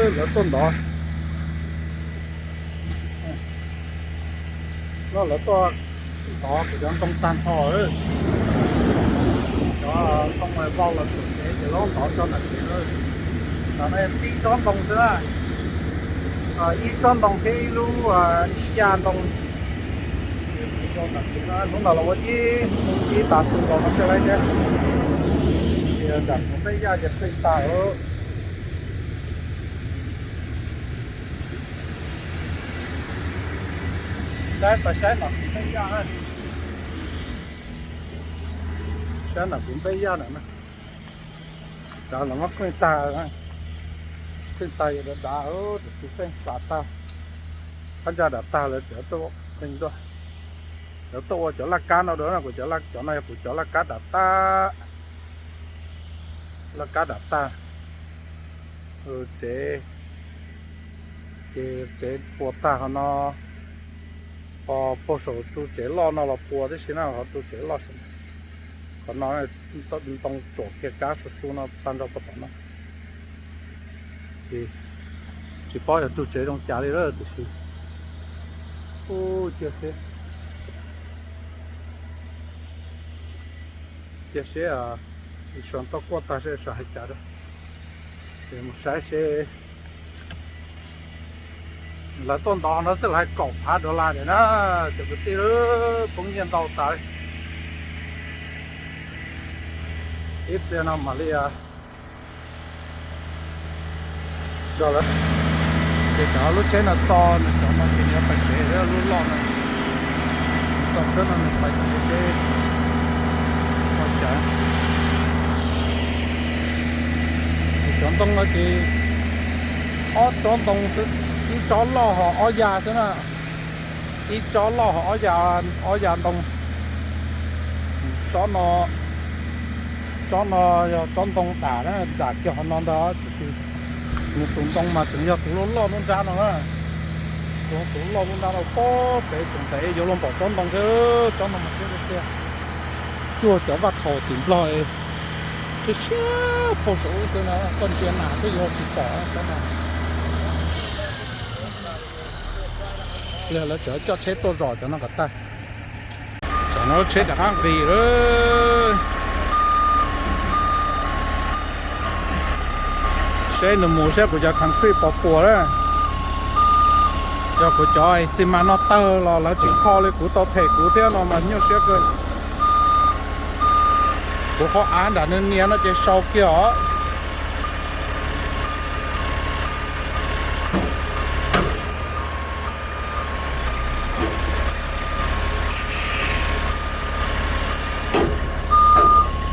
Lawv tuaj ntov, no lawv tuaj ntov kuv cov ntoo tag nrho. Cov ntoo vau los txog tsev ces lawv ntov tso nram tsev lawm. Tam no tib tsob ntoo xwb na, ib tsob ntoo thiab ib lub, ib ya ntoo. Hnub no los ua ib hnub ib tav su los no thiaj laib thiab. Ces nram kuv peb yaj ces qeej tag lawm. Saib, saib nram kuv peb yaj, saib nram kuv peb yaj na. Cov los muab qeej tag, qeej tag yuav dav dav, tus txiv qeej xav tag, thab ntsa dav tag lawv tseem tuaj qeej dua. Lawv tuaj ua cov laj kab no dua na, kuv cov, cov no yog kuv cov laj kab dav tag, laj kab dav tag. Tsev, ces tsev puas tag qhov no, ho puag saum tus tsev loj no los puas tib si na, qhov tus tsev loj saum. Qhov no ntoo tsuam kiag kab su su no tag nrho puag tom no. Tsis paub yog tus tsev zoo cas li lawm tiam sis, u, cia seb, cia seb, ib so toj kuaj tag seb so hais cas rau. Ces mus saib seb. Lawv tuaj ntov no xwb lawv hais kaum phav dollar na, cov kwv tij, poob nyiaj ntau tas. Ib pliag no mam li, ces cov lub tsheb no txo, cov no ces nws yuav pais tsev, lub loj no txo xwb no nws pais tsev seb ua cas. Cov ntoo no ces ob tsob ntoo xwb, ib tsob loj ho ob ya xwb na, ib tsob loj ho ob ya, ob ya ntoo. Tsob no, tsob no yog tsob ntoo dam na, dam kiag qhov no ntag tiam sis nws tus ntoo mas tseem yog tus loj loj nruab nrab no na. Tus, tus loj nruab nrab no pob pem tseem ntev yuav luag npaum tsob ntoo thiab, tsob no mas thiab tiag tiag. Cuag cov vaj thaum tim Nplog siab siab phauj saum ub xwb na, koj ntsia nas twb yuav tsis pom tsob no. Pliag lawv tseem coj tsheb tuaj zos cov no kom tag. Tsam no lub tsheb rov qab nqis lawm. Seb nws mus seb kuv cov concrete puas puas na. Yog kuv cov xi mas no tawg los lawv tsis kho li kuv tau them kuv thiab no mas nyuaj siab kawg. Kuv qhov av nram nws nias no ces sau kiag os.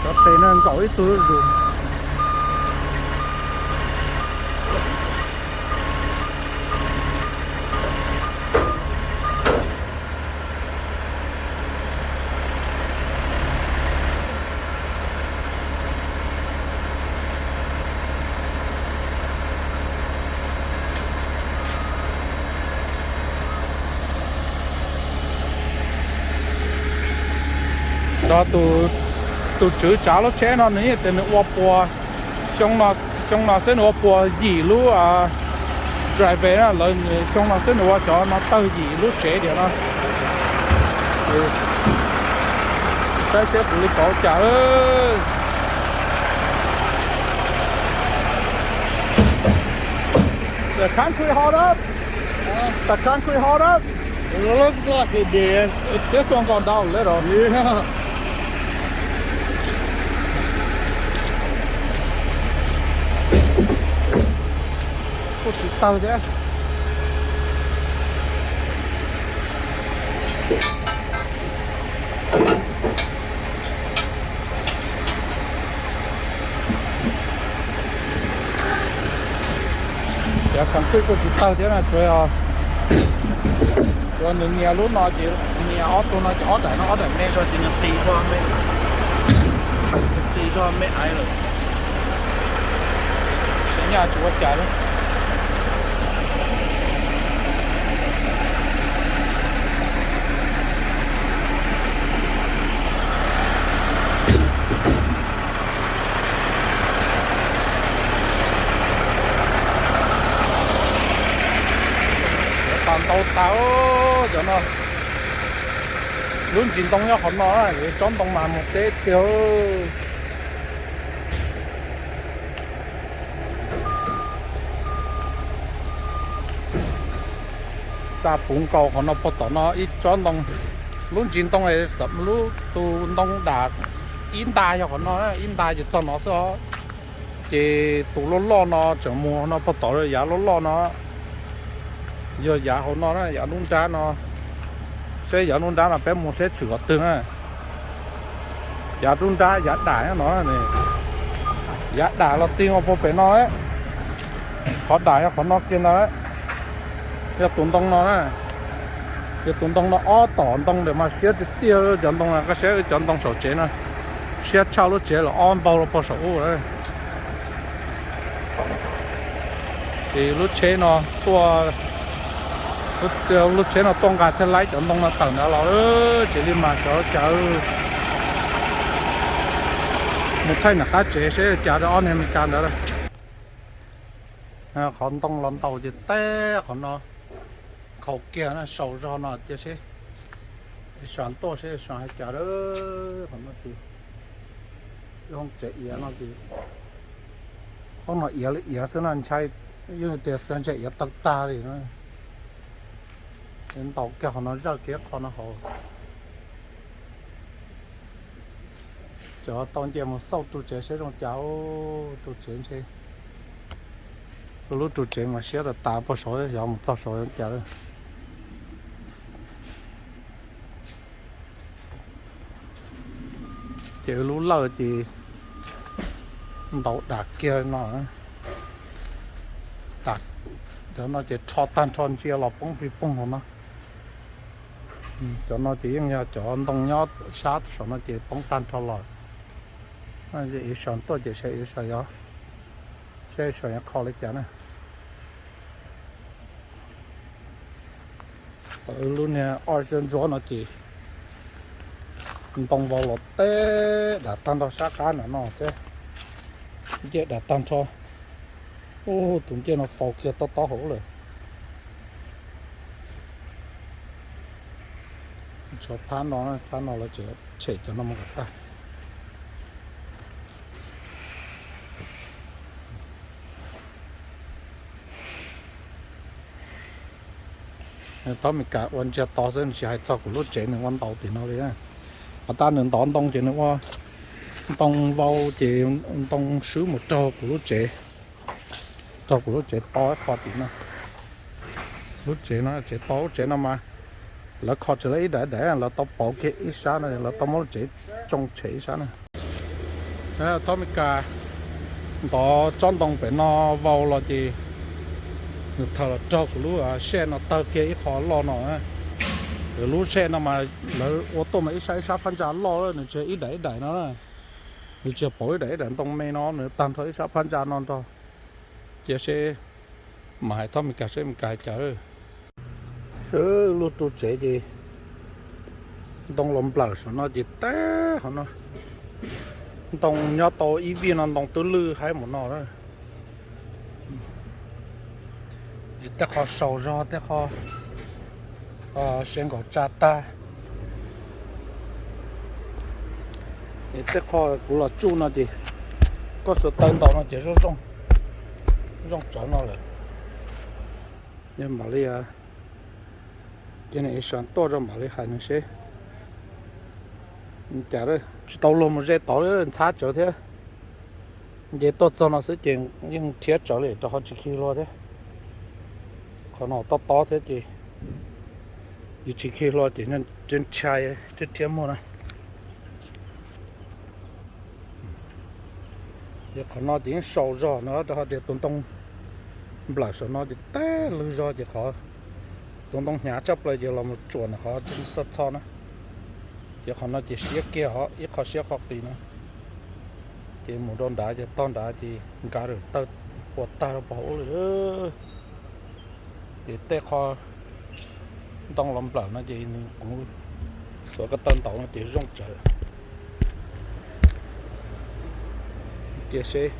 Cov tes no nkaum ib tug zuj zus. Nrog tus, tus tswv tsav lub tsheb no nws yeej tias nws ua puas, xyoo no, xyoo no xwb nws ua puas yim lub drive na, lawv xyoo no xwb nws ua cov no tawg yim lub tsev diam no. Saib seb puas li pauv cas. The concrete hold up. The concrete hold up. It looks like it did. It, this one gone down a little. Yeah. Kuj tsis tawg thiab. Cov concrete kuj tsis tawg thiab na, tsuas yog, tsuas nws nias lub no ces nias ob tug no ces ob daim no ob daim me zog ces nws qis zog me, qis zog me aiv lawm. Ces nyaj tsis ua cas li. Tau tas cov no. Lub ntsis ntoo nyob qhov no, tsob ntoo mas mus teb tiag. Xa puv nkaus qhov no puag tom no ib tsob ntoo. Lub ntsis ntoo, lub tus ntoo dam ib nta yog qhov no, ib nta ces txog no xwb os. Ces tus loj loj no tseem mus no puag tom yav loj loj no. Yog yav hauv no, yav nruab nrab no. Seb yav nruab nrab no peb mus seb tshwm qhov twg na. Yav nruab nrab yav dam no, yav dam los tig mus puag pem no. Qhov dam yog qhov no kiag ntag. Yog tus ntoo no na, yog tus ntoo no ob tom ntoo ntawm mas siab tiag tiag. Cov ntoo no koj saib, cov ntoo saum tsev no siab tshaj lub tsev los ob npaug los puag saum ub. Ces lub tsheb no tuaj, lub tsheb no tuaj nqa thiaj laib cov ntoo no tawm ntawd los. Tsis li mas cov cas mus thaij nram qab tsev seb cas rau ob niag Amelikas ntawd. Qhov ntoo los ntaus ces teb qhov no, nkhaus kiag na, sau zog no cia seb, sau tuaj seb sau hais cas. Qhov no ces hoob tsev iav no ces, hoob no iav li iav xwb no, ntshai, yeej tias xav ntshai iav tawg tag li no. Ntaus kiag qhov no, zawj kiag qhov no hauv. Cov tau nce mus xauj tus tsev seb zoo cas. Tus tsev ntshe, lub tus tsev mas siab tas tas puag saud, xyov mus txog saud cas lawm. Ces lub lawj ces ntaus dam kiag no. Cov no ces rho tag nrho, ntsia los poob pis poog hauv no. Cov no ces yeej yog cov ntoo nyob sab saum no ces poob tag nrho los. Ib sau tuaj ces saib ib sau, saib sau yuav kho li cas na. Lub niag ob sab ntsuab no ces ntoo vau los teb dam tag nrho sab qab no no thiab. Ncej dam tag nrho. Ub, tus ncej no faus kiag tob tob hauv lawm. Tshuav phab no, phab no lawv tseem tshem cov no mus kom tag. Thab Mes Kas ua ntsiag to xwb, nws tsis hais txog kuv lub tsev nws ua ntaus tim no li. Hos tas nws ntov ntoo ces nws ua ntoo vau ces ntoo swb mus raug kuv lub tsev, raug kuv lub tsev to ib qho tim no. Lub tsev no, tsev to, lub tsev no mas lawv kho tsis tau ib daim daim, lawv tau pauv kiag ib sab no, lawv tau muab lub tsev tsoo tshem ib sab na. Thab Mes Kas ntov tsob ntoo pem no vau los ces nws thaws los raug kuv lub shed no tawg kiag ib qho loj no. Lub shed no mas lawv ua tuaj mas ib sab ib sab phab ntsa loj, nws tsis ib daim ib daim no, nws tsis pauv ib daim ib daim ntoo me no, nws tag nrho ib sab phab ntsa no nrog. Cia seb, mam hais Thab Mes Kas seb Mes Kas hais cas. Lub tus tsev ces ntoo los nplawm saum no ces teb qhov no. Ntoo nyob tau ib vij no ntoo twb lwj haib mus no na. Tej qho sau zog, tej qho se nkaum tsa tag. Tej qho kuv los tsuj no ces koj xuas taw ntaus no ces zoo, zoo tsawv no lawm. Yog mam li, ces nws ib sab tuaj rau mam li hais nws seb. Cas tsis tau luag mus ze tod, ntxhab tsawv thiab. Nce tuaj txog no xwb ces yeej rhiab tsawv li rau qhov tsis khi hlua thiab. Qhov no tob tob thiab ces yus tsis khi hlua ces ntshai thiab rhiab muag na. Ces qhov no ces yeej sau zog no rau qhov tias tus ntoo nplawm saum no ces teb lwj zog ces qhov tus ntoo hnyav tshaj plaws ces los mus tsuam ntawm qhov xo txho na. Ces qhov no ces siab kiag os, ib qho siab qhov qis no. Ces mus rau nrad ces tog nrad ces nkav rau tawg puas tag rau pog ub lawm. Ces tej qho ntoo los nplawm no ces nws kuv xuas ko taw ntaus no ces zoo tsawv. Cia seb,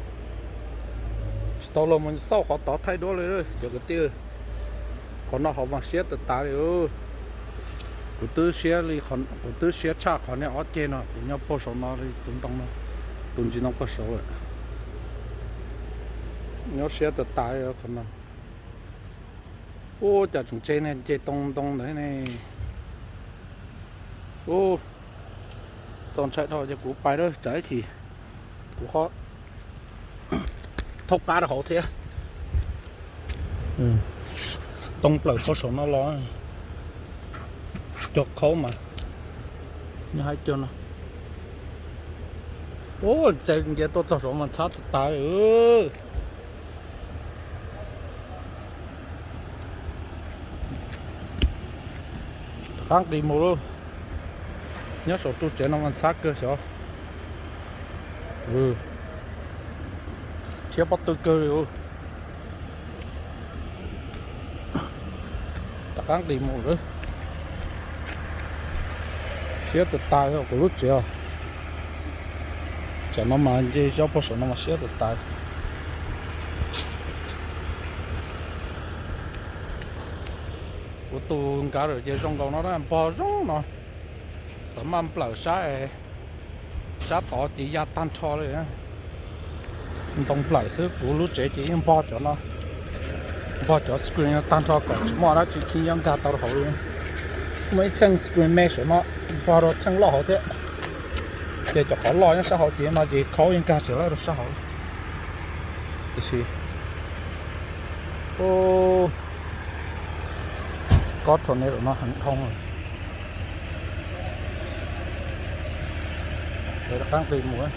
tsis tau los mus xauj qhov tod thaij duab li cov kwv tij. Qhov no hauv mas siab tas tas li. Kuv twb siab li, kuv twb siab tshaj qhov niag ob ceg no, kuv nyob puag saum no li tus ntoo no, tus ntsis ntoo puag saud lawm. Nyob siab tas tas li qhov no. Ub, cas tseem tseg niag nce too ntoo ntawd ne. Ub, txaus ntshai dhau, ces kuv pais lawm, tsam ib chim kuv ho thaub qab rau hauv thiab. Too plaws puag saum no los, cog qhaub mas nyob haib cog no. Ub, txawm nce tuaj txog saud mas ntxhab tas tas li. Rov qab nqis mus lauj. Nyob saum ru tsev no mas ntxhab kawg xyov. Rhiab pob tw kawg li. Rov qab nqis mus lawm. Siab tas tas kuv lub tsev os. Tsam no mas nce zog puag saum no mas siab tas tas. Kuv tus nkav lawm ces zoo nkaus no, npog zoo no. Xav maj nplawm sab, sab tod ces ya tag nrho li. Ntoo nplawm xwb, kuv lub tsev ces yeej npog cov no, npog cov screen tag nrho kom tsis muaj dab tsi khi nyob nkag tau rau hauv li. Muaj ib txheej screen mesh no npog rau txheej loj hauv thiab. Ces cov qhov loj nyob sab hauv ces no ces khaub yeej nkag tsis lawm rau sab hauv. Tiam sis, kob tornado no heev dhau. Rov qab nqis mus.